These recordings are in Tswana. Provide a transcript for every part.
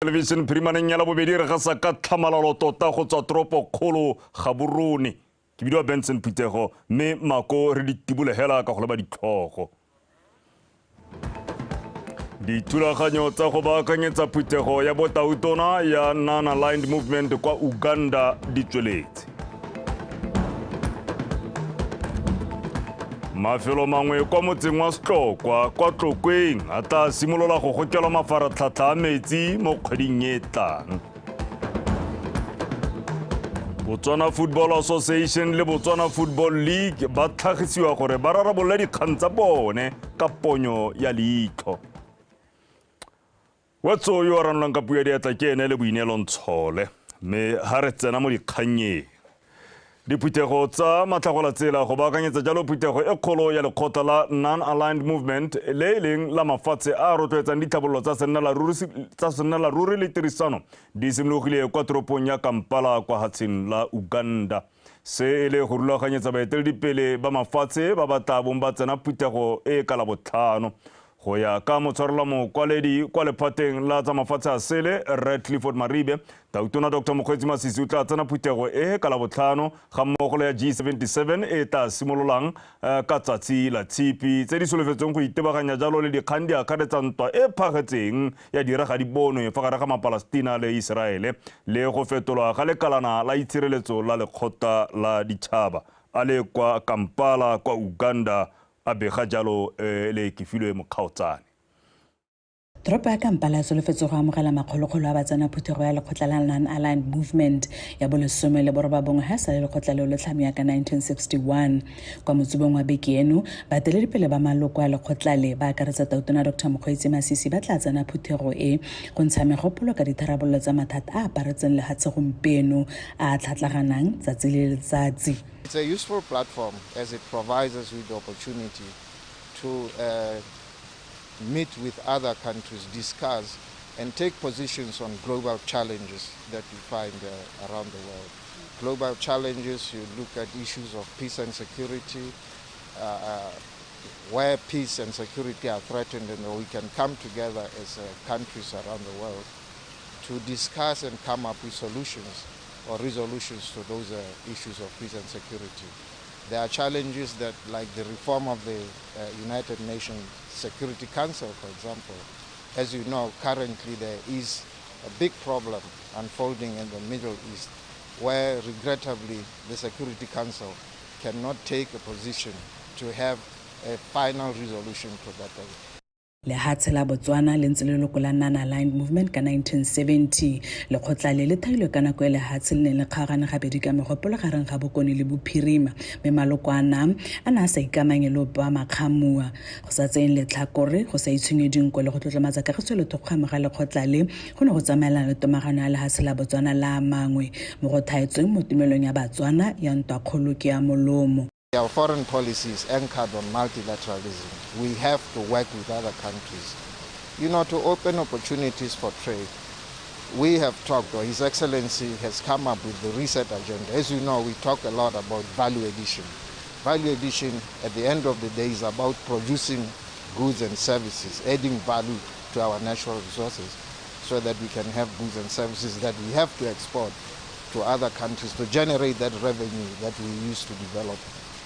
Television phirimaneng ya Labobedi re gasa ka tlhamalalo tota go tswa toropokgolo Gaborone. Ke bidiwa Benson Phuthego mme mako re di tibolegela ka go leba ditlhogo. Dithulaganyo tsa go baakanyetsa phuthego ya botautona ya Non-Aligned Movement kwa Uganda di tsweletse. Mafelo mangwe kwa motseng wa Setlokwa kwa Tlokweng a tla simolola go gokelwa mafaratlhatlha a metsi mo kgweding e tlang. Botswana Football Association le Botswana Football League ba tlhagisiwa gore ba rarabolole dikgang tsa bone ka ponyo ya leitlho. Wetso yo a ranolang ka puo ya diatla ke ene le Boineelo Ntshole, mme ha re tsena mo dikgannyeng. Diphuthego tsa matlhagola tsela go baakanyetsa jalo phuthego e kgolo ya lekgotla la Non-Aligned Movement le e leng la mafatshe a a rotloetsang ditlhabololo tsa sennela ruri le tirisano di simologile kwa toropong ya Kampala kwa hatsheng la Uganda. Se e le go rulaganyetsa baeteledipele ba mafatshe ba ba tla bong ba tsena phuthego e ka Labotlhano. Go ya ka motshwarela mokwaledi kwa lephateng la tsa mafatshe a sele Rre Clifford Maribe, Tautona Dr. Mokgweetsi Masisi o tla tsena phuthego e ka Labotlhano ga mmogo le ya G77 e tla simololang ka tsatsi la Tshipi, tse di solofetsweng go itebaganya jalo le dikgang di akaretsa ntwa e phagetseng ya diraga di bonwe fa gare ga Mapalestina le Iseraele le go fetolwa ga lekalana la itshireletso la lekgotla la ditšhaba a le kwa Kampala kwa Uganda a bega jalo le Kefilwe Mokgaotsane. Toropo ya Kampala e solofetse go amogela makgolokgolo a batsena phuthego ya lekgotla la Non-Aligned Movement ya bolesome le borobabongwe ha sa le lekgotla leo le tlhamiwa ka 1961. Kwa motsubong wa beke eno, baeteledipele ba maloko a lekgotla le ba akaretsa Tautona Dr. Mokgweetsi Masisi ba tla tsena phuthego e go ntsha megopolo ka ditharabololo tsa mathata a aparetseng lehatshe gompieno a a tlhatlaganang tsatsi le letsatsi. It's a useful platform as it provides us with the opportunity to meet with other countries, discuss and take positions on global challenges that you find around the world. Global challenges, you look at issues of peace and security, where peace and security are threatened, and we can come together as countries around the world to discuss and come up with solutions or resolutions to those issues of peace and security. There are challenges that, like the reform of the United Nations Security Council, for example. As you know, currently there is a big problem unfolding in the Middle East, where regrettably the Security Council cannot take a position to have a final resolution to that. Lehatshe la Botswana le ntse le leloko la Non-Aligned Movement ka 1970. Lekgotla le le thailwe ka nako e lehatshe le neng le kgaogane gabedi ka megopolo gareng ga bokone le bophirima, mme maloko a na a ne a sa ikamanye le ope wa makgamua. Go sa tseyeng letlhakore, go sa itshunye dinko le go tlotlomatsa kagiso le thokgamo ga lekgotla le go ne go tsamaelana le tomagano ya lehatshe la Botswana la mangwe mo go thaetsweng mo tumelong ya Batswana ya ntwakgolo ke ya molomo. Our foreign policy is anchored on multilateralism. We have to work with other countries, you know, to open opportunities for trade. We have talked, or His Excellency has come up with the reset agenda. As you know, we talk a lot about value addition. Value addition, at the end of the day, is about producing goods and services, adding value to our natural resources so that we can have goods and services that we have to export to other countries to generate that revenue that we use to develop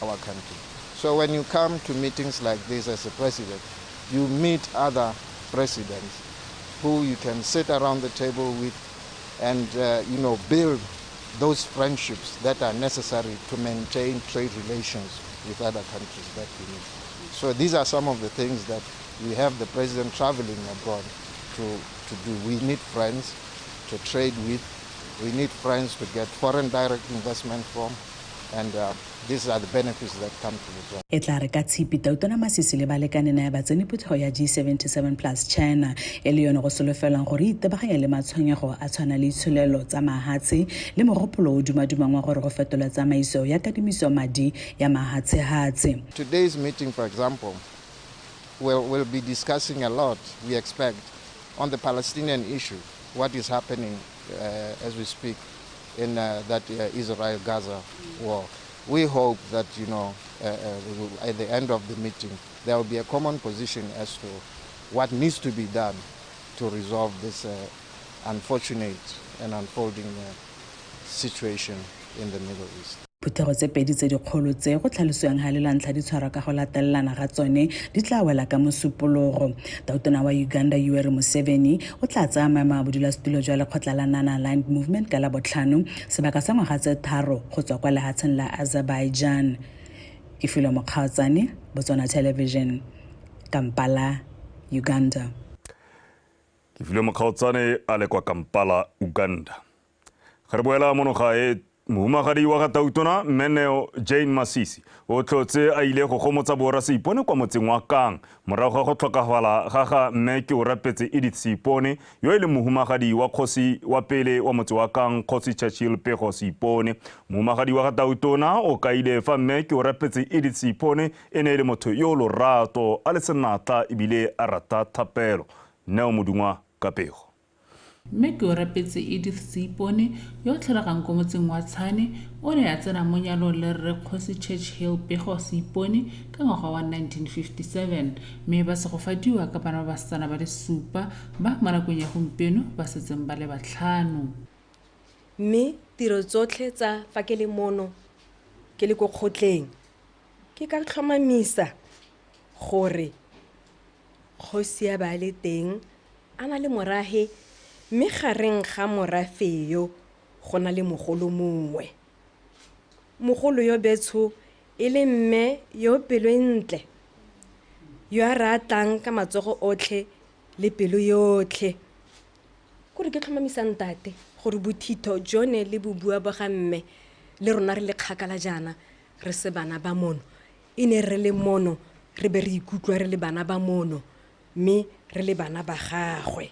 our country. So when you come to meetings like this as a president, you meet other presidents who you can sit around the table with and you know, build those friendships that are necessary to maintain trade relations with other countries that we need. So these are some of the things that we have the president traveling abroad to do. We need friends to trade with. We need friends to get foreign direct investment from, and these are the benefits that come to the job. E tla re ka Tshipi, Tautona Masisi le balekane nae ba tsene phuthego ya G77 plus China e le yone go solofelwang gore e itebaganye le matshwenyego a tshwana le itsholelo tsa mahatshe le mogopolo o dumadumang wa gore go fetolwa tsamaiso ya kadimiso madi ya mahatshehatshe. Today's meeting, for example, we'll be discussing a lot, we expect, on the Palestinian issue, what is happening as we speak in that Israel-Gaza war. We hope that, you know, at the end of the meeting, there will be a common position as to what needs to be done to resolve this unfortunate and unfolding situation in the Middle East. Phuthego tse pedi tse dikgolo tse go tlhalosiwang ga le la ntlha di tshwarwa ka go latelelana ga tsone di tla wela ka mosupologo. Tautona wa Uganda Yoweri Museveni o tla tsaya maemo a bodulasetulo jwa lekgotla la Non-Aligned Movement ka Labotlhano sebaka sa ngwaga tse 3 go tswa kwa lehatsheng la Azerbaijan. Ke Filwe Mokgaotsane, Botswana Television, Kampala, Uganda. Ke Filwe Mokgaotsane a le kwa Kampala, Uganda. Ga re boela mono gae, mohumagadi wa ga Tautona Mmeneo Jane Masisi o tlotse a ile go gomotsa borra Seipone kwa motseng wa Kang morago ga go tlhokafala ga ga mme ke o rapetse Edith Seipone yo e leng mohumagadi wa kgosi wa pele wa motse wa Kang, Kgosi Churchill Pego Seipone. Mohumagadi wa ga Tautona o kaile fa mme ke o rapetse Edith Seipone e ne e le motho yo o lorato, a le senatla ebile a rata thapelo. Neo Modungwa ka pego. Mme ke o rapetse Edith Seipone yo o tlholegang ko motseng wa Tshane o ne a tsena mo nyalong le rre Kgosi Churchill Pego Seipone ka ngwaga wa 1957 mme ba segofadiwa ka bana ba basetsana ba le 7 ba mo nakong ya gompieno ba setseng ba le 5. Mme tiro tsotlhe tsa fa ke le mono ke le ko kgotleng ke ka tlhomamisa gore kgosi ya ba le teng a na le morahe, mme gareng ga morafe yo go na le mogolo mongwe. Mogolo yo betsho e le mme yo pelo e ntle, yo a ratang ka matsogo otlhe le pelo yotlhe. Kore ke tlhomamisa ntate gore bothitho jone le bobua ba ga mme le rona re le kgakala jaana re se bana ba mono, e ne re le mono re be re ikutlwa re le bana ba mono mme re le bana ba gagwe.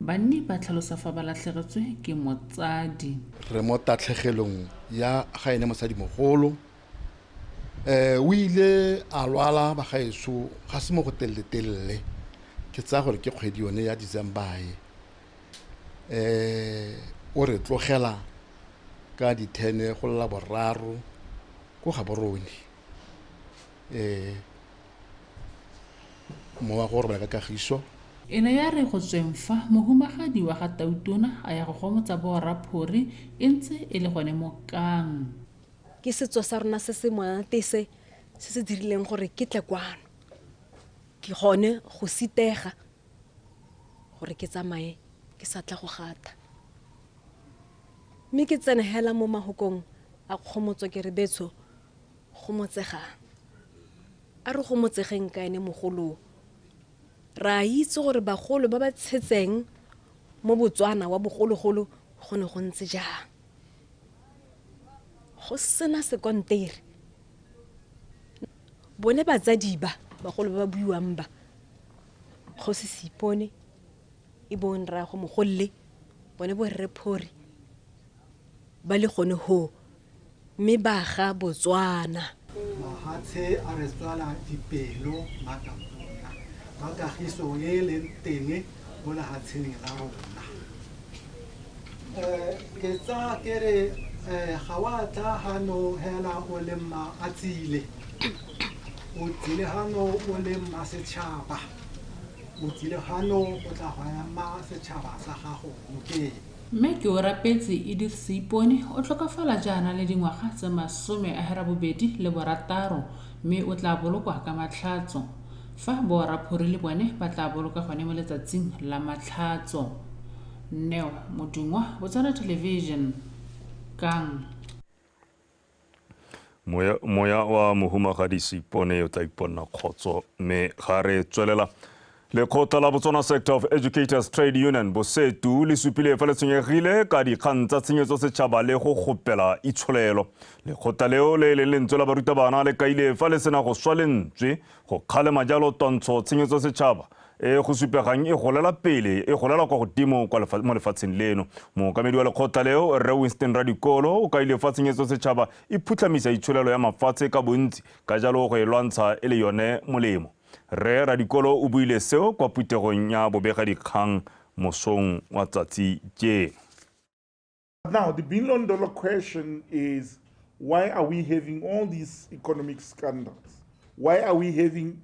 Banni ba tlhalosa fa ba latlhegetswe ke motsadi. Re mo tatlhegelong ya ga ene mosadimogolo. O ile a lwala bagaetsho ga se mo go telele-telele, ke tsaya gore ke kgwedi yone ya December. O re tlogela ka di-10 go lla boraro ko Gaborone. Mowa go robala ka kagiso. E ne ya re go tsweng fa mohumagadi wa ga Tautona a ya go gomotsa borra Phori e ntse e le gone mo Kang. Ke setso sa rona se se monate se se dirileng gore ke tle kwano. Ke gone go sitega gore ke tsamaye ke sa tla go gata. Mme ke tsene hela mo mahokong a kgomotso ke re betsho gomotsegang. A re gomotsegeng ka ene mogolo. Ra itse gore bagolo ba ba tshetseng mo Botswana wa bogologolo go ne go ntse jang. Go sena sekontere. Bone batsadi ba bagolo ba ba buiwang ba Kgosi Seipone e bong rraago mogolle, bone bo rre Phori ba le gone ho mme ba ga Botswana. Mahatshe a re tswala dipelo matabona ka kagiso e leng teng mo lehatsheng la rona. Ke tsaya ke re ga wa tla hano hela o le mma a tsile, o tsile hano o le mma setšhaba, o tsile hano o tla go ema setšhaba sa gago nokeng. Mme ke o rapetse Edith Seipone o tlhokafala jaana le dingwaga tse 86 mme o tla bolokwa ka matlhatso. Fa borra Phori le bone ba tla boloka gone mo letsatsing la matlhatso. Neo Modungwa, Botswana Television, Kang. Moya wa mohumagadi Seipone o tla iponna kgotso mme ga re tswelela. Lekgotla la Botswana Sector of Educators Trade Union Bosetu le supile fa le tshwenyegile ka dikgang tsa tshenyetso setšhaba le go gopela itsholelo. Lekgotla leo le leng lentswe la barutabana le kaile fa le sena go swa lentswe go kgalema jalo twantsho tshenyetso setšhaba e go supegang e golela pele e golela kwa godimo kwa mo lefatsheng leno. Mookamedi wa lekgotla leo Rre Winston Radikolo o kaile fa tshenyetso setšhaba e phutlhamisa itsholelo ya mafatshe ka bontsi, ka jalo go e lwantsha e le yone molemo. Rre Radikolo o buile seo kwa phuthegong ya bobegadikgang mosong wa tsatsi jeno. Now, the billion-dollar question is, Why are we having all these economic scandals? Why are we having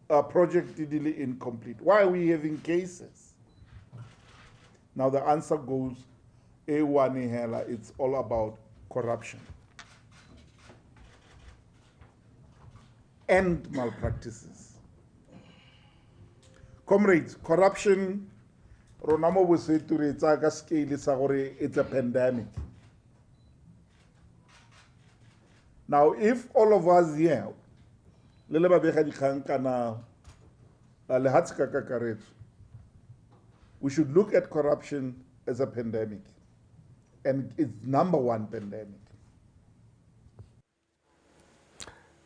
a project delay incomplete? Why are we having cases? Now the answer goes, A1 hela, it's all about corruption and malpractices. Comrades, corruption, rona mo Bosetu re tsaya ka scale sa gore it's a pandemic. Now, if all of us here, le le babega dikgang kana lehatshe ka kakaretso, we should look at corruption as a pandemic, and it's number one pandemic.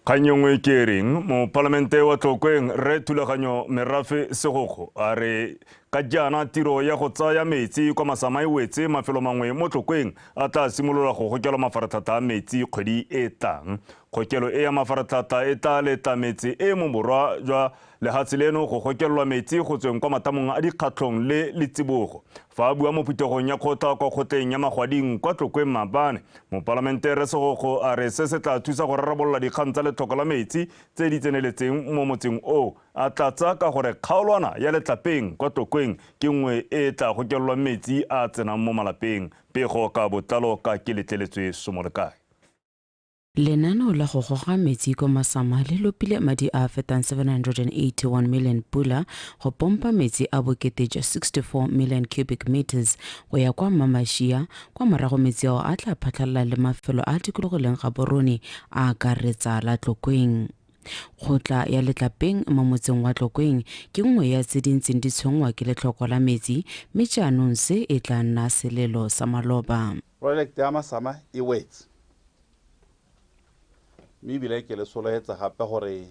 Kgang e nngwe ke e reng mopalamente wa Tlokweng Rre Thulaganyo Merafe Segokgo a re ka jaana tiro ya go tsaya metsi kwa Masama e wetse mafelo mangwe mo Tlokweng a tla simolola go gokelwa mafaratlhatlha a metsi kgwedi e tlang. Kgokelo e ya mafaratlhatlha e tla letla metse e mo borwa jwa lehatshe leno go gokelelwa metsi go tsweng kwa matamong a dikgatlhong le letsibogo. Fa a bua mo phuthegong ya kgotla kwa kgotleng ya Magwading kwa Tlokweng maabane, mopalamente Rre Segokgo a re se se tla thusa go rarabolola dikgang tsa letlhoko la metsi tse di tseneletseng mo motseng oo. A tlatsa ka gore kgaolwana ya Letlapeng kwa Tlokweng ke nngwe e tla gokelelwang metsi a tsenang mo malapeng. Pego ka botlalo ka ke letleletswe Somolekae. Lenaneo la go goga metsi kwa Masama le lopile madi a fetang 781 million pula go pompa metsi a bokete jwa 64 million cubic meters go ya kwa Mamashia, kwa morago metsi ao a tla phatlhalala le mafelo a tikologileng Gaborone a akaretsa la Tlokweng. Kgotla ya Letlapeng mo motseng wa Tlokweng ke nngwe ya tse di ntseng di tshwenngwa ke letlhoko la metsi, mme jaanong se e tla nna selelo sa maloba. Project ya Masama e wetse, mme ebile ke le soloetsa gape gore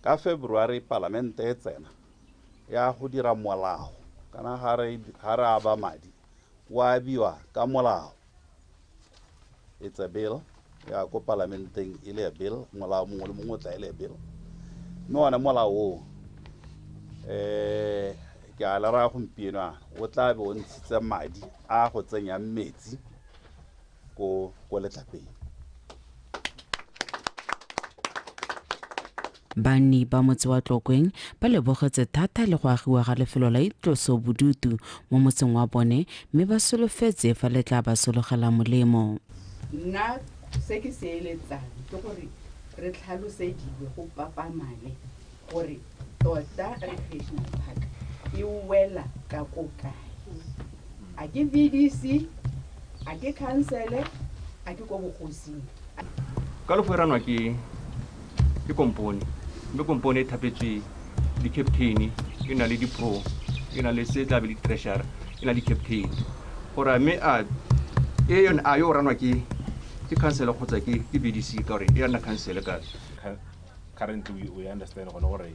ka February palamente e tsena ya go dira molao, kana ga re aba madi o abiwa ka molao. It's a bill ya ko palamenteng e le bill, molao mongwe le mongwe o tla e le bill, mme one molao o ke a le raya gompieno o tla be o ntshitse madi a go tsenyang metsi ko Letlapeng. Banni ba motse wa Tlokweng ba lebogetse thata le go agiwa ga lefelo la itlosobodutu mo motseng wa bone, mme ba solofetse fa le tla ba sologela molemo. Nna se ke se eletsang ke gore re tlhalosediwe go papamale gore tota recreational park e wela ka ko kae. A ke VDC, a ke council, a ke ko bogosing. Ka lo foranwa ke kompone, mme kompone e thapetswe di-captain, e na le di-pro, e na le se tla be le di-treasurer, e na le di-captain. Gore mme a e yone a yo ranwa ke council kgotsa ke VDC, ka gore e ya nna council ka. Currently we understand gore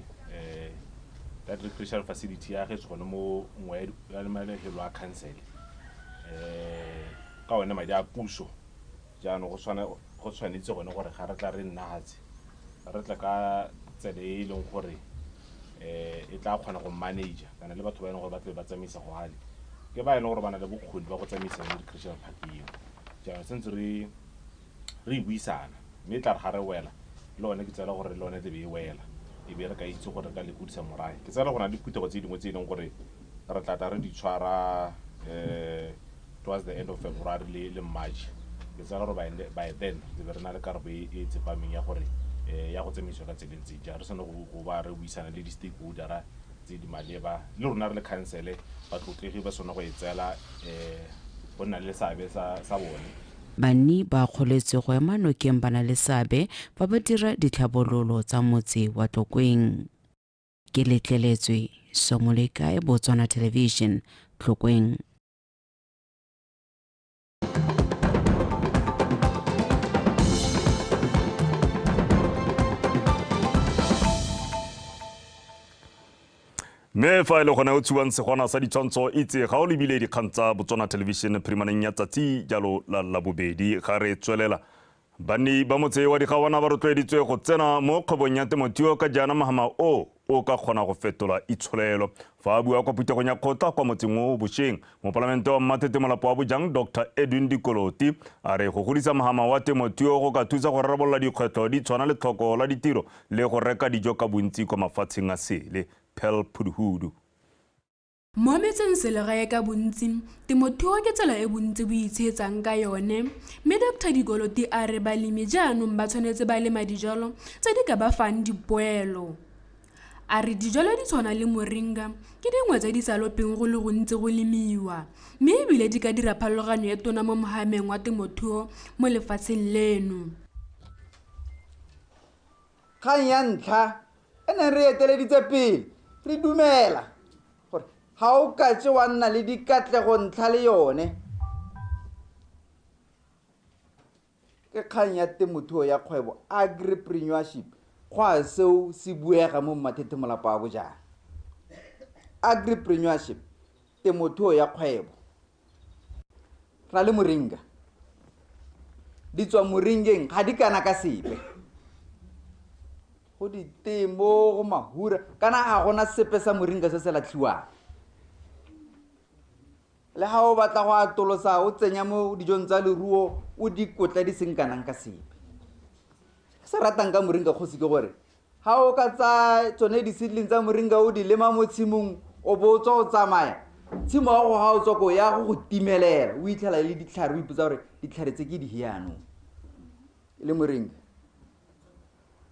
that recreational facility ya getse gone mo nngwe ya malefelo a council ka one madi a puso. Jaanong go tshwanetse gone gore ga re tla re nna re tla ka tsela e leng gore e tla kgona go manager kana le batho ba e leng gore ba tle ba tsamaisa go hale ke ba e leng gore ba na le bokgoni ba go tsamaisa mo recreational park eo. Jaanong sentse re buisana, mme tla re ga re wela le one ke tsela gore le one tlebe e wela, e be re ka itse gore re ka lekodisa morae. Ke tsela go na le diphuthego tse dingwe tse e leng gore re tla tla re di tshwara towards the end of February le March. Ke tsela gore by then re be re na le karabo e tsepameng ya gore ya go tsamaisiwa ka tsela e ntseng jang. Re swane go ba re buisana le di-stakeholder tse di maleba, le rona re le council batlotlegi ba sone go e tseela go nna le seabe sa bone. Banni ba kgoletswe go ema nokeng ba na le seabe fa ba dira ditlhabololo tsa motse wa Tlokweng. Ke letleletswe Somolekae, Botswana Television, Tlokweng. Mme fa e le gone o tshuwang segwana sa ditshwantsho itse ga o lebile dikgang tsa Botswana Television phirimaneng ya tsatsi jalo la Labobedi. Ga re tswelela Banni ba motse wa Digawana ba rotloeditswe go tsena mo kgwebong ya temothuo ka jaana mohama o o ka kgona go fetola itsholelo. Fa a bua kwa phuthegong ya kgotla kwa motseng o bošweng, mopalamente wa Mmathethe Molapo wa Bojang Dr Edwin Dikoloti a re go godisa mohama wa temothuo go ka thusa go rarabolola dikgwetlho di tshwana le tlhoko la ditiro le go reka dijo ka bontsi kwa mafatsheng a sele. Pearl Phuduhudu. Mo metseng selegae ka bontsi, temothuo ke tsela e bontsi bo itshetsang ka yone, mme Dr Dikoloti a re balemi jaanong ba tshwanetse ba lema dijalo tse di ka ba fang dipoelo. A re dijalo di tshwana le moringa ke dingwe tse di sa lopeng go le gontsi go lemiwa, mme ebile di ka dira pharologanyo e tona mo mohameng wa temothuo mo lefatsheng leno. Kgang ya ntlha e neng re eteleditse pele, re dumela ga o ka tse wa nna le dikatlego ntlha le yone ke kgang ya temothuo ya kgwebo, agripreneurship. Go a seo se buega mo Mmathethe Molapo wa Bojang. Agripreneurship, temothuo ya kgwebo. Ra le moringa, di tswa moringeng ga di kana ka sepe, go ditemo, go mahura, kana ga gona sepe sa moringa se se latlhiwang. Le ga o batla go atolosa o tsenya mo dijong tsa leruo o dikotla di seng kanang ka sepe. Se ratang ka moringa kgosi ke gore ga o ka tsa tsone di-seedling tsa moringa o di lema mo tshimong o bo o tswa o tsamaya, tshimo ya go ga o tswa ko ya go go timelela, o itlhela le ditlhare, o ipotsa gore ditlhare tse ke di jaanong le moringa.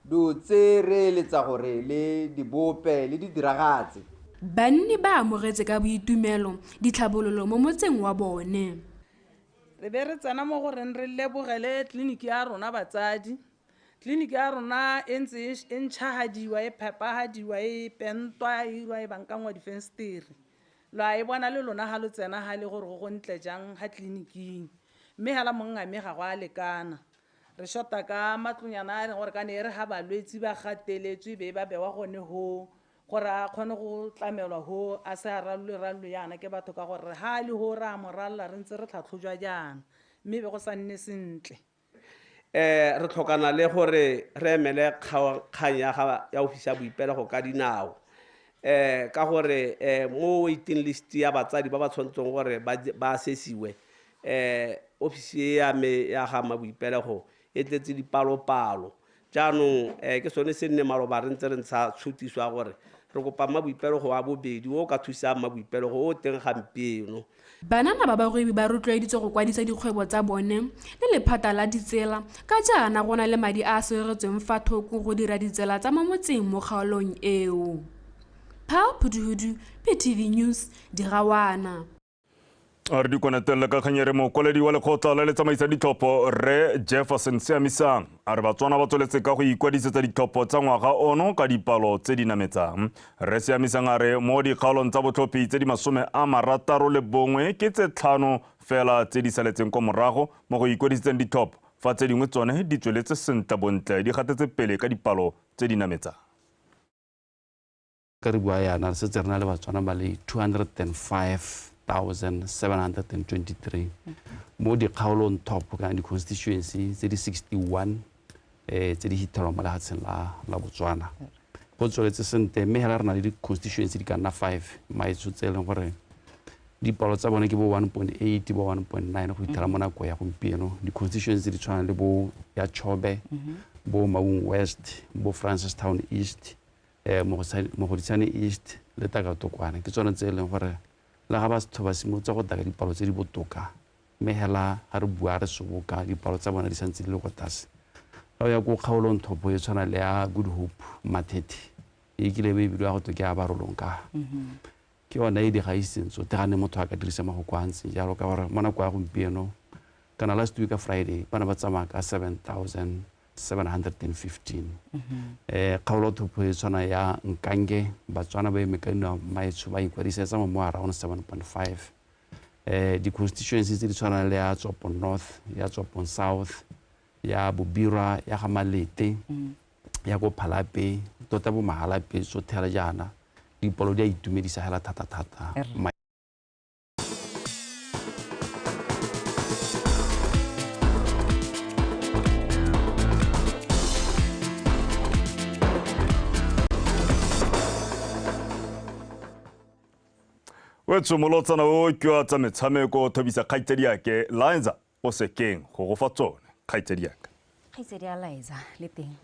Dilo tse re eletsa gore le di bope le di diragatse. Banni ba amogetse ka boitumelo ditlhabololo mo motseng wa bone. Re be re tsena mo goreng re lebogele tleliniki ya rona batsadi. Tleliniki ya rona e ntse e ntšhahadiwa, e phepahadiwa, e pentwa, e irwa, e bankangwa difensetere. Lo a e bona le lona ga lo tsena ga le gore go go ntle jang ga tleliniking. Mme hela mongame ga go a lekana. Re shota ka matlonyana a leng gore ka ne e re ga balwetse ba gateletswe be ba bewa gone ho, gore a kgone go tlamelwa ho, a se a ralolwe yana ke batho ka gore ha le ho re a mo ralla re ntse re tlhatlhojwa jaana, mme be go sa nne sentle. Re tlhokana le gore re emele kgang ya ofisi ya boipelego ka dinao, ka gore mo waiting list ya batsadi ba ba tshwanetseng gore ba assessiwe, ofisi e ya me ya ga Maboipelego e tletse dipalopalo. Jaanong ke sone se nne maloba re ntse re ntsha tshutiso ya gore re kopa Maboipelego wa bobedi o ka thusang Maboipelego o teng gampieno. Banana ba bagwebi ba rotloeditswe go kwadisa dikgwebo tsa bone le lephata la ditsela ka jaana go na le madi a a seregetsweng fa thoko go dira ditsela tsa mo motseng mo kgaolong eo. Pearl Phuduhudu, PTV News, Digawana. A re dikonetelle ka kganyere mokwaledi wa lekgotla le le tsamaisa ditlhopho Rre Jefferson Seamisang a re Batswana ba tsweletse ka go ikwadisetsa ditlhopho tsa ngwaga ono ka dipalo tse di nametsang. Rre Seamisang a re mo dikgaolong tsa botlhophi tse di 61 ke tse 5 fela tse di saletseng kwa morago mo go ikwadisetseng ditlhopho, fa tse dingwe tsone di tsweletse sentle bontle di gatetse pele ka dipalo tse di nametsang. Ka re bua yana re setse re na le Batswana ba le 205,723 mo dikgaolong top kana di-constituency tse di 61 tse di hithelwang mo lefatsheng la Botswana. Go tsweletse sentle, mme hela re na le di-constituency di ka nna 5 maetsho tse e leng gore dipalo tsa bone ke bo 1.8 bo 1.9 go ithela mo nako ya gompieno. Di-constituency di tshwana le bo ya Chobe, bo Maun West, bo Francistown East, Mogoditshane East le Takatokwane. Ke tsone tse e leng gore le ga batho ba simolotse go taka dipalo tse di botoka, mme hela ga re bua re soboka dipalo tsa bona di santse di le kwa tlase. Ga o ya ko kgaolong thopo e tshwana le ya Good Hope Mathethe, e kile be e bidiwa go twe ke ya Barolong ka. Ke yone e di gaisitseng tsotlhe ga ne motho a ka dirisa mafoko a ntseng jalo, ka gore mo nako ya gompieno kana last week ka Friday ba ne ba tsamaya ka 7,715. Kgaolo thopo e tshwana ya Nkange, Batswana ba eme ka dinao maetsho ba ikwadisetsa mo around 7.5. Di-constituency tse di tshwanang le ya Tswapong North, ya Tswapong South, ya Bobirwa, ya ga Malete, ya ko Phalape, tota bo Mahalapye tsotlhe hela jaana, dipalo di a itumedisa hela thata-thata. Wetso molotsana o ke wa tsa metshameko thobisa kgaitsadiake Liza o sekeng go go fa tsone kgaitsadiaka. Kgaitsadi a Liza le teng.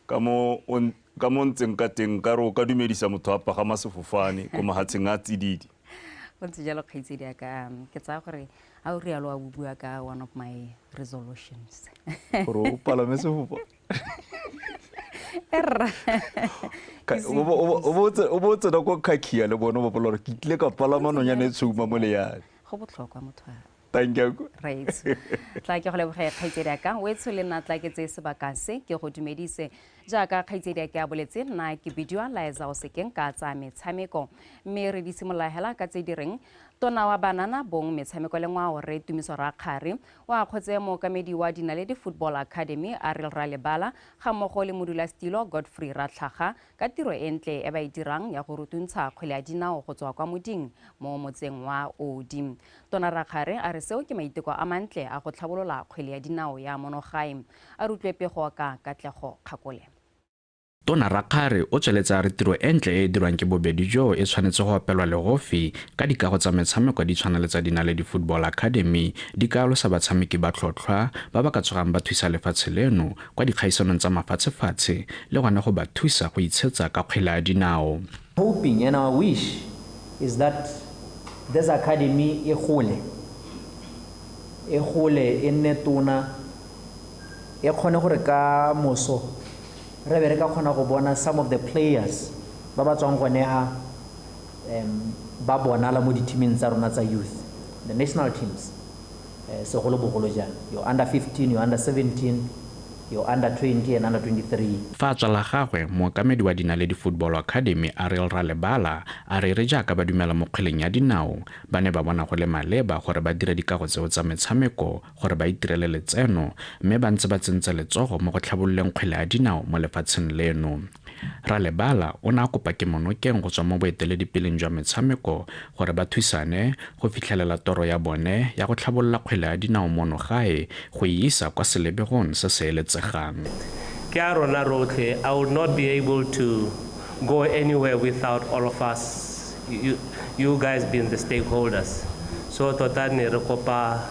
Ka mo ntseng ka teng ka re o ka dumedisa motho a pagama sefofane ko mahatsheng a tsididi. Go ntse jalo kgaitsadiaka, ke tsaya gore a o rialo a bua ka one of my resolutions. Gore o palame sefofane. O bo tsena ko khakhia le bone ba bolela gore ke tlile ka palama nonyane e tshuma mo leyane. Go botlhokwa motho a. Thank you. Right. Tla ke go leboge kgaitsediaka, o etsho le nna tla ke tseye sebaka se ke go dumedise. Jaaka kgaitsediaka a boletse, nna ke bidiwa Liza Osekeng ka tsa metshameko. Mme re di simolola hela ka tse di reng tona wa banana bong metshameko le ngwao re Tumiso Rakgare o akgotse mookamedi wa Dinaledi Football Academy Ariel Ralebala ga mmogo le modulasetilo Godfrey Ratlhaga ka tiro e ntle e ba e dirang ya go rutuntsha kgwele ya dinao go tswa kwa moding mo motseng wa Odi. Tona Rakgare a re seo ke maiteko a mantle a go tlhabolola kgwele ya dinao ya monogae. A rutlwe pego ka Katlego Kgakole. Tona Rakgare o tsweletse a re tiro e ntle e e dirwang ke bobedi jo e tshwanetse go opelwa legofi ka dikago tsa metshameko di tshwana le tsa Dinaledi Football Academy di ka alosa batshameki ba tlhotlhwa ba ba ka tsogang ba thusa lefatshe leno kwa dikgaisanong tsa mafatshefatshe le gone go ba thusa go itshetsa ka kgwele ya dinao. Hoping and our wish is that this academy e gole e nne tona e kgone gore ka moso re be re ka kgona go bona some of the players ba ba tswang gone ha ba bonala mo di-teaming tsa rona tsa youth, the national teams, segolobogolo jang your under 15, your under 17, your under 20 and under 23. Fa a tswa la gagwe, mookamedi wa Dinaledi Football Academy Ariel Ralebala a re re jaaka ba dumela mo kgweleng ya dinao ba ne ba bona go le maleba gore ba dire dikago tseo tsa metshameko gore ba itirele letseno mme ba ntse ba tsentse letsogo mo go tlhabololeng kgwele ya dinao mo lefatsheng leno. Ralebala o ne a kopa kemonokeng go tswa mo boeteledipeleng jwa metshameko gore ba thusane go fitlhelela toro ya bone ya go tlhabolola kgwele ya dinao mono gae go e isa kwa selebegong se se eletsegang. Ke a rona rotlhe, I would not be able to go anywhere without all of us, you guys being the stakeholders. So tota ne re kopa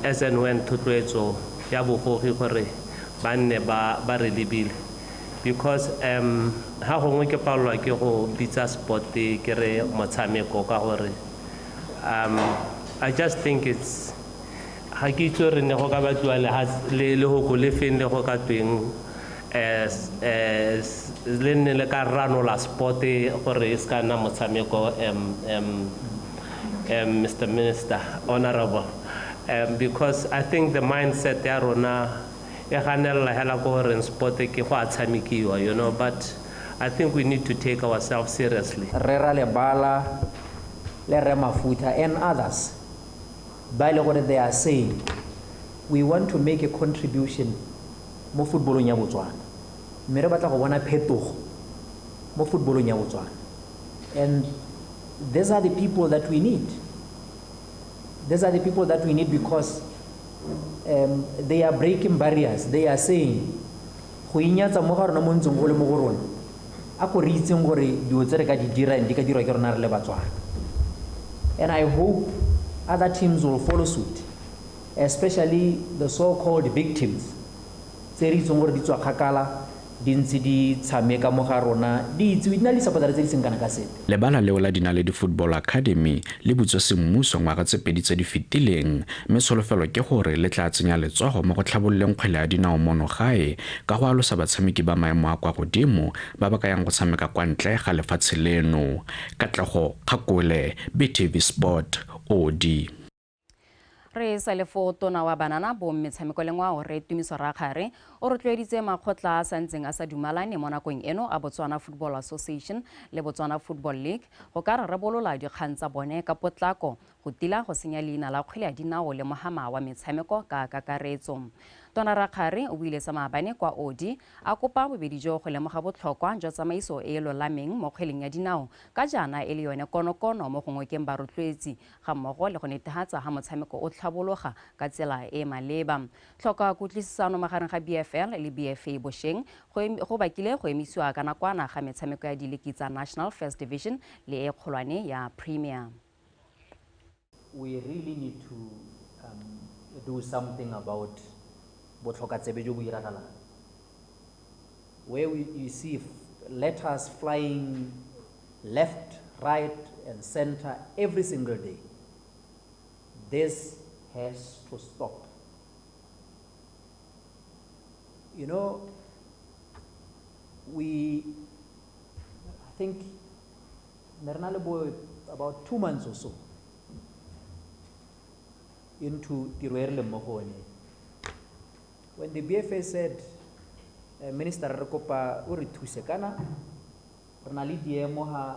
as and when thotloetso ya bogogi gore ba nne ba re lebile. Because ha gongwe ke palelwa ke go bitsa sport ke re motshameko ka gore I just think it's ga ke itse re ne go ka batliwa le lehoko le feng le go ka tweng le nne le ka ranola sport gore e se ka nna motshameko, Mr. Minister, Honorable, because I think the mindset ya rona e ganelela hela ko goreng sport ke go a tshamekiwa, you know, but I think we need to take ourselves seriously. Re Ralebala le Re Mafuta and others ba ile gore they are saying we want to make a contribution mo footballong ya Botswana, mme re batla go bona phetogo mo footballong ya Botswana, and these are the people that we need. These are the people that we need because they are breaking barriers. They are saying go inyatsa mo ga rona mo ntseng go le mo go rona a ko re itseng gore dilo tse re ka di dirang di ka dirwa ke rona re le Batswana. And I hope other teams will follow suit, especially the so-called big teams tse re itseng gore di tswa kgakala di ntse di tshameka mo ga rona, di itse di na le supporters tse di seng kana ka sepe. Lebala leo la Dinaledi Football Academy le butswe semmuso ngwaga tse pedi tse di fetileng, mme tsholofelo ke gore le tla tsenya letsogo mo go tlhabololeng kgwele ya dinao mono gae ka go alosa batshameki ba maemo a kwa godimo ba ba ka yang go tshameka kwa ntle ga lefatshe leno. Katlego Kgakole, BTV Sport, Odi. Re sa le fo tona wa banana bo metshameko le ngwao re Tumiso Rakgare o rotloeditse makgotla a santseng a sa dumalane mo nakong eno a Botswana Football Association le Botswana Football League go ka rarabolola dikgang tsa bone ka potlako go tila go senya leina la kgwele ya dinao le mohama wa metshameko ka kakaretso. Tona Rakgare o buile sa maabane kwa Odi a kopa bobedi jo go lemoga botlhokwa jwa tsamaiso e e lolameng mo kgweleng ya dinao ka jaana e le yone konokono mo go ngokeng barotloetsi ga mmogo le go netefatsa ga motshameko o tlhabologa ka tsela e e maleba. Tlhoka kutlwisisano magareng ga BFL le BFA bosheng go bakile go emisiwa ka nakwana ga metshameko ya diliki tsa National First Division le e kgolwane ya Premier. We really need to do something about botlhokatsebe jo bo iragalang, where you see letters flying left, right, and center every single day. This has to stop. You know, I think, about 2 months or so into tiro e re leng mo go yone, when the BFA said, Minister re kopa o re thuse kana re na le diemo ha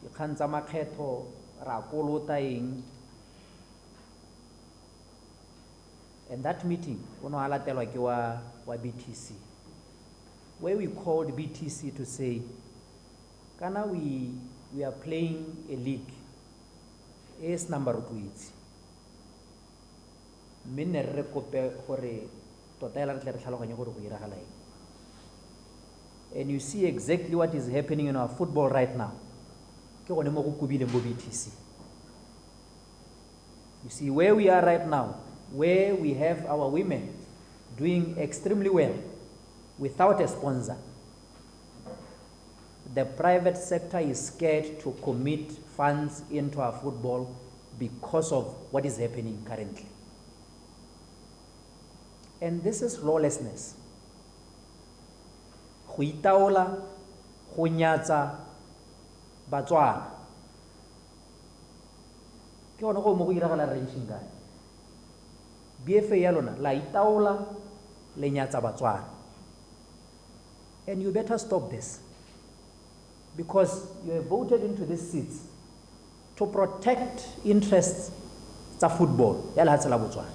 dikgang tsa makgetho ra kolota eng, and that meeting o ne wa latelwa ke wa BTC, where we called BTC to say kana we are playing a league e senang barotloetsi, mme ne re kope gore tota ela re tle re tlhaloganye gore go iragala eng. And you see exactly what is happening in our football right now. Ke gone mo go kobileng bo BTC. You see where we are right now, where we have our women doing extremely well without a sponsor. The private sector is scared to commit funds into our football because of what is happening currently. And this is lawlessness. Go itaola, go nyatsa Batswana. Ke gone go mo go iragala ranching kae. BFA ya lona la itaola le nyatsa Batswana. And you better stop this, because you have voted into these seats to protect interests tsa football ya lehatshe la Botswana.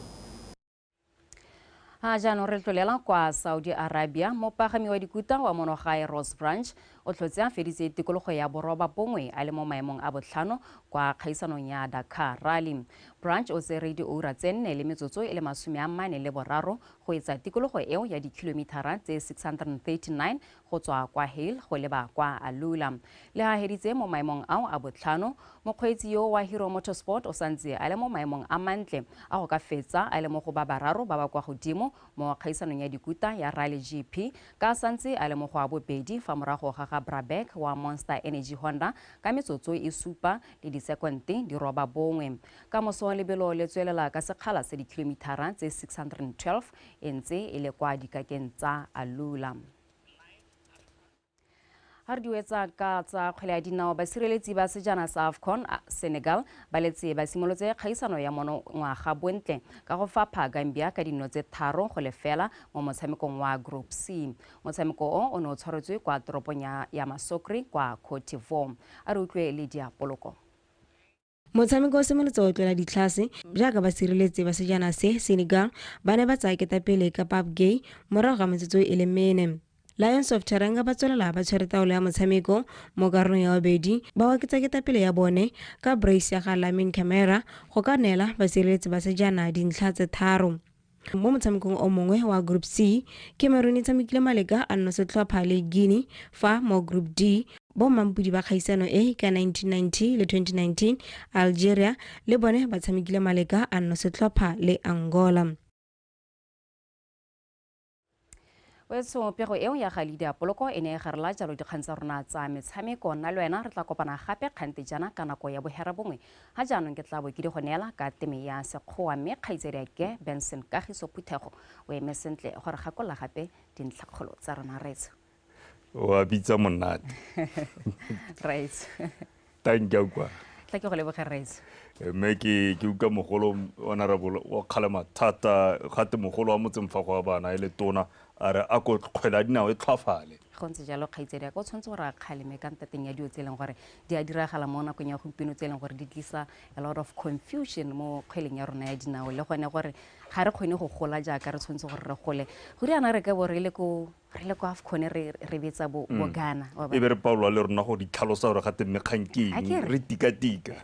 Ha jaanong re tlolela kwa Saudi Arabia, mopagami wa dikuta wa monogae Ross Branch o tlhotse a feditse tikologo ya 9 a le mo maemong a 5 kwa kgaisanong ya Dakar Rally. Branch o tsere dioura tse 4 le metsotso e le 43 go etsa tikologo eo ya dikilomitara tse 639 go tswa kwa Hale go leba kwa Alula. Le ha heditse mo maemong ao a 5, mokgweetsi yo wa Hero Motorsport o santse a le mo maemong a mantle a go ka fetsa a le mo go ba bararo ba ba kwa godimo mo kgaisanong ya dikuta ya Rally GP, ka santse a le mo go a bobedi fa morago ga ga Brabeck wa Monster Energy Honda ka metsotso e 7 le disekonte di 9. Ka moso lebelo le tswelela ka sekgala sa dikilomitara tse 612 e ntse e le kwa dikakeng tsa Alula. Ha re diwetsa ka tsa kgwele ya dinao, basireletsi ba sejana sa AFCON Senegal ba letse ba simolotse kgaisano ya monongwaga bontle ka go fapha Gambia ka dino tse 3-0 mo motshamekong wa Group C. Motshameko o ne o tshwaretswe kwa toropong ya Masokri kwa Cote d'Ivoire. A re utlwe le Diapoloko. Motshameko o simolotse go tlola ditlhase jaaka basireletsi ba sejana se Senegal ba ne ba tsaya ketapele ka Pape Gueye morago ga metsotso e le 4. Lions of Teranga ba tswelela ba tshwere taolo ya motshameko mo karolong ya bobedi, ba oketsa ketapele ya bone ka brace ya ga Lamin Camara go ka neela basireletsi ba sejana dintlha tse 3. Mo motshamekong o mongwe wa Group C, Cameroon e tshamekile maleka a nno setlhopha le Guinea, fa mo Group D bo mampudi ba kgaisano e ka 1990 le 2019 Algeria le bone ba tshamekile maleka a nno setlhopha le Angola. Wetso pego eo ya ga Lydia Poloko e ne e garela jalo dikgang tsa rona tsa metshameko. Nna le wena re tla kopana gape kgante jana ka nako ya 9:30. Ha jaanong ke tla bo ke di go neela ka teme ya Sekgowa, mme kgaitsedi Benson Kagiso Phuthego o eme sentle gore gakolola gape dintlhakgolo tsa rona. Reetso wa bitsa monate. Reetso. Thank you kwa. Tla ke go leboge reetso. Mme ke utlwa mogolo honorable wa kgalema thata gate mogolo wa motseng fa go wa bana e le tona a re a ko kgwele ya dinao e tlhwafale. Go ntse jalo kgaitsedi ya ka, o tshwanetse gore a kgaleme ka ntateng ya dilo tse e leng gore di a diragala mo nakong ya gompieno, tse e leng gore di tlisa a lot of confusion mo kgweleng ya rona ya dinao, le gone gore ga re kgone go gola jaaka re tshwanetse gore re gole. Go riana re ka bo re le ko AFCON re betsa bo Ghana. E be re paolwa le rona go di tlhalosa gore gate mme kgang ke eng, re tikatika.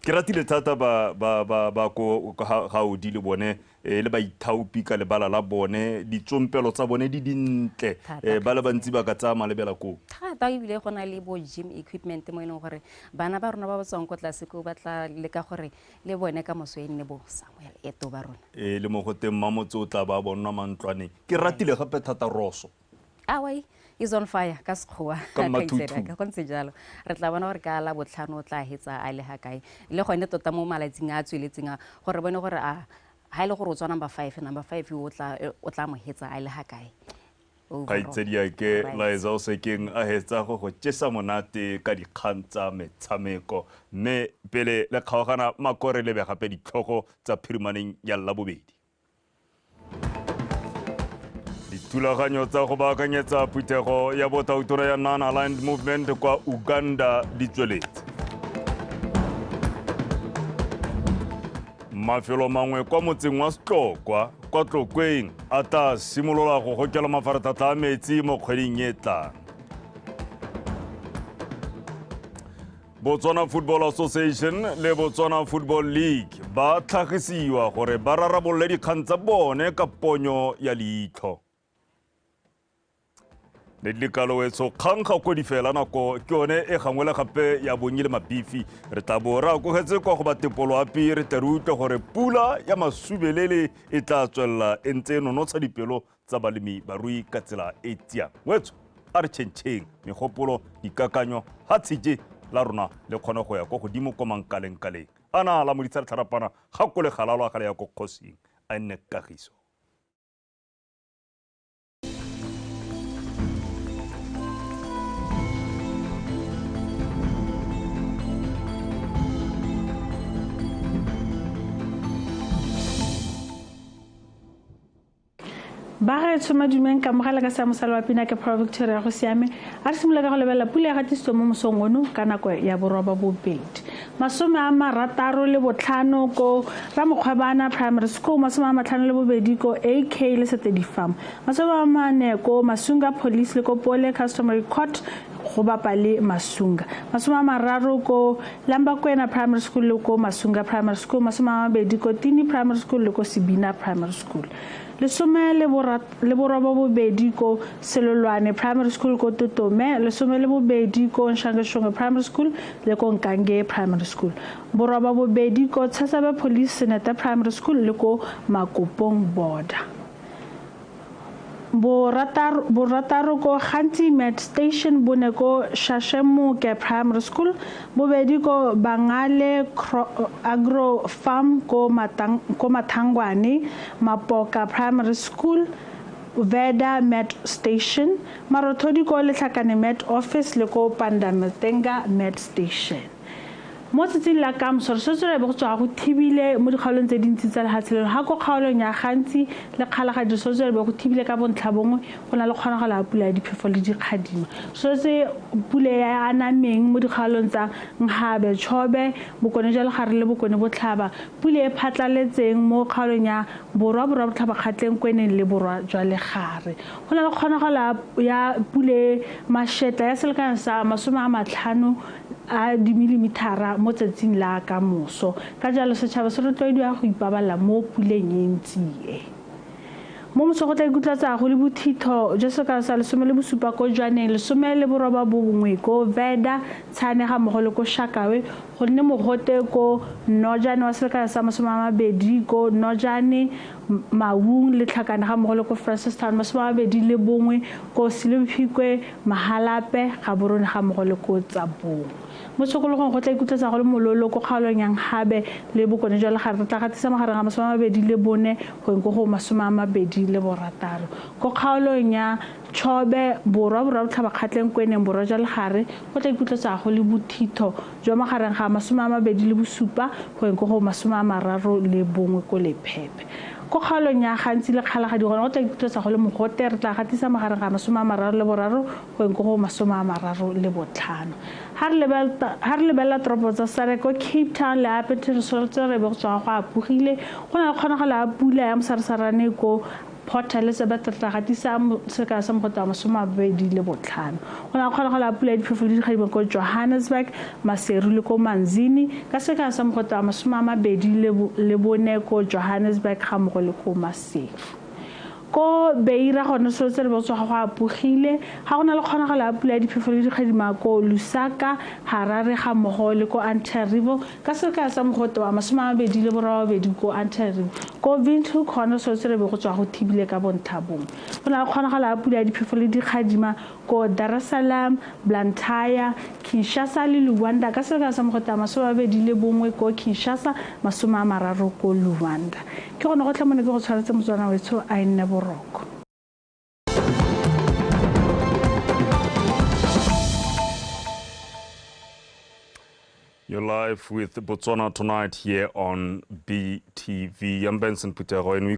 Ke ratile thata ba ko gaodi le bone le baithaopi ka lebala la bone, ditsompelo tsa bone di dintle, ba le bantsi ba ka tsaya malebela koo. Thata, ebile go na le bo gym equipment mo e leng gore bana ba rona ba ba tswang ko tlase ko ba tla leka gore le bone ka moso e nne bo Samuel Eto'o ba rona. Le mo go teng Mmamotse o tla ba bonnwa mantlwaneng. Ke ratile gape thata Roso. Awai is on fire ka sekgowa. Ka mmathutu. Go ntse jalo. Re tla bona gore ka la botlhano o tla hetsa a le ga kae. Le gone tota mo malatsing a a tsweletseng a gore bone gore a ha ile gore o tswa number 5, number 5 o tla mo hetsa a le ga kae. Kgaitsedi ya ke Liza o sekeng a hetsa go go tjesa monate ka dikgang tsa metshameko, mme pele le kgaogana makore lebe gape ditlhogo tsa phirimaneng ya Labobedi. Dithulaganyo tsa go baakanyetsa phuthego ya botautona ya Non-Aligned Movement kwa Uganda di tsweletse. Mafelo mangwe kwa motseng wa Setlokwa kwa Tlokweng a tla simolola go gokela mafaratlhatlha a metsi mo kgweding e tlang. Botswana Football Association le Botswana Football League ba tlhagisiwa gore ba rarabolole dikgang tsa bone ka ponyo ya leitlho. Le dikalo wetso kgang ga ko di fela nako ke yone e gangwe le gape ya bonye le mabifi. Re tla bo re akogetse kwa go ba tepoloapi, re tle re utlwe gore pula ya masubelele e tla tswelela e ntse e nonotsha dipelo tsa balemi barui ka tsela e tiang. Wetso a re tšhentšheng megopolo, dikakanyo ga tshije la rona le kgone go ya ko godimo ko mankalengkaleng. Ana la modisa re tlharapana ga ko le galalwa ga le ya ko kgosing a nne kagiso. Ba gaetsho madumeng ka mogala ka sa mosala wa pina ke Pro Victoria go siame. A re simolola ka go lebelela pula ya gatisitswe mo mosong ono ka nako ya 8:30. 65 ko Ramokgwebana Primary School, 52 ko AK le Setedi Farm, 40 ko Masunga Police le ko Pole Customary Court go bapa le Masunga, 30 ko Lambakwena Primary School le ko Masunga Primary School, 20 ko Tini Primary School le ko Sibina Primary School, 18 ko Selolwane Primary School ko Totome, 12 ko Nshangeshonge Primary School le ko Nkange Primary School, 8 ko Tshasabe Police Seneta Primary School le ko Makopong Border, 6 ko Ganti Met Station, 4 ko Shashemoke Primary School, 2 ko Bangale Agro Farm ko Mathangwane, Mapoka Primary School, Veda Met Station, Marothodi ko Letlhakane Met Office le ko Pandamatenga Met Station. Mo tsatsing la kamoso re setse re be go tswa go thibile mo dikgaolong tse dintsi tsa lefatshe leno. Ga ko kgaolong ya Gantsi le Kgalagadi re setse re be go thibile ka bontlha bongwe, go na le kgonagalo ya pula ya diphefo le dikgadima. Setse pula ya anameng mo dikgaolong tsa Nhabe, Chobe, Bokone jwa Legare le Bokone Botlhaba, pula e phatlaletseng mo kgaolong ya Borwa, Borwa Botlhaba, Kgatleng, Kweneng le Borwa jwa Legare. Go na le kgonagalo ya pula e mašetla ya selekano sa 50 a dimilimetara mo tsatsing la ka moso. Ka jalo setšhaba se rotloediwa go ipabalela mo puleng e ntsi e. Mo moso go tla ikutlwatsa go le bothitho jwa sekalo sa 17 ko Jwaneng, 19 ko Veda, Tshane ga mmogo le ko Shakawe, go nne mogote ko Nojane wa selekano sa 20 ko Nojane, Maung le Tlhakane ga mmogo le ko Francistown, 21 ko Selephikwe, Mahalape, Gaborone ga mmogo le ko Tsabong. Mo tshokologong go tla ikutlwetsa go le mololo ko kgaolong ya Nhabe le Bokone jwa Legare, re tla gatisa magareng ga 24 go eng ko go 26. Ko kgaolong ya Chobe, Borwa, Borwa Botlhaba, Kgatleng, Kweneng, Borwa jwa Legare, go tla ikutlwetsa go le bothitho jwa magareng ga 27 go eng ko go 31 ko Lephepe. Ko kgaolong ya Gantsi le Kgalagadi gone go tla iputotsa go le mogote, re tla gatisa magareng ga 33 go eng ko go 35. Ha re lebelela toropo tsa SADC ko Cape Town le Upington, re solofetse re be go tswa go apogile, go na le kgonagalo ya pula ya mosarasarane ko Port Elizabeth, re tla gatisa sekao sa mogote wa 25. Go na le kgonagalo ya pula ya diphefo le dikgadima ko Johannesburg, Maseru le ko Manzini ka sekao sa mogote wa 24 ko Johannesburg ga mmogo le ko Maseru. Ko Beira gone solofetse re be go tswa go apogile, ga go na le kgonagalo ya pula ya diphefo le dikgadima ko Lusaka, Harare ga mmogo le ko Antananarivo ka sekao sa mogote wa 28 ko Antananarivo. Ko Windhoek gone solofetse re be go tswa go thibile ka bontlha bongwe. Go na le kgonagalo ya pula ya diphefo le dikgadima ko Dar es Salaam, Blantyre, Kinshasa le Luanda ka sekao sa mogote wa 21 ko Kinshasa, 30 ko Luanda. Ke gone go tlha mone ke go tshwaretse Motswana wetsho a nne boroko. You're live with Botswana Tonight here on BTV. I'm Benson Putero, and we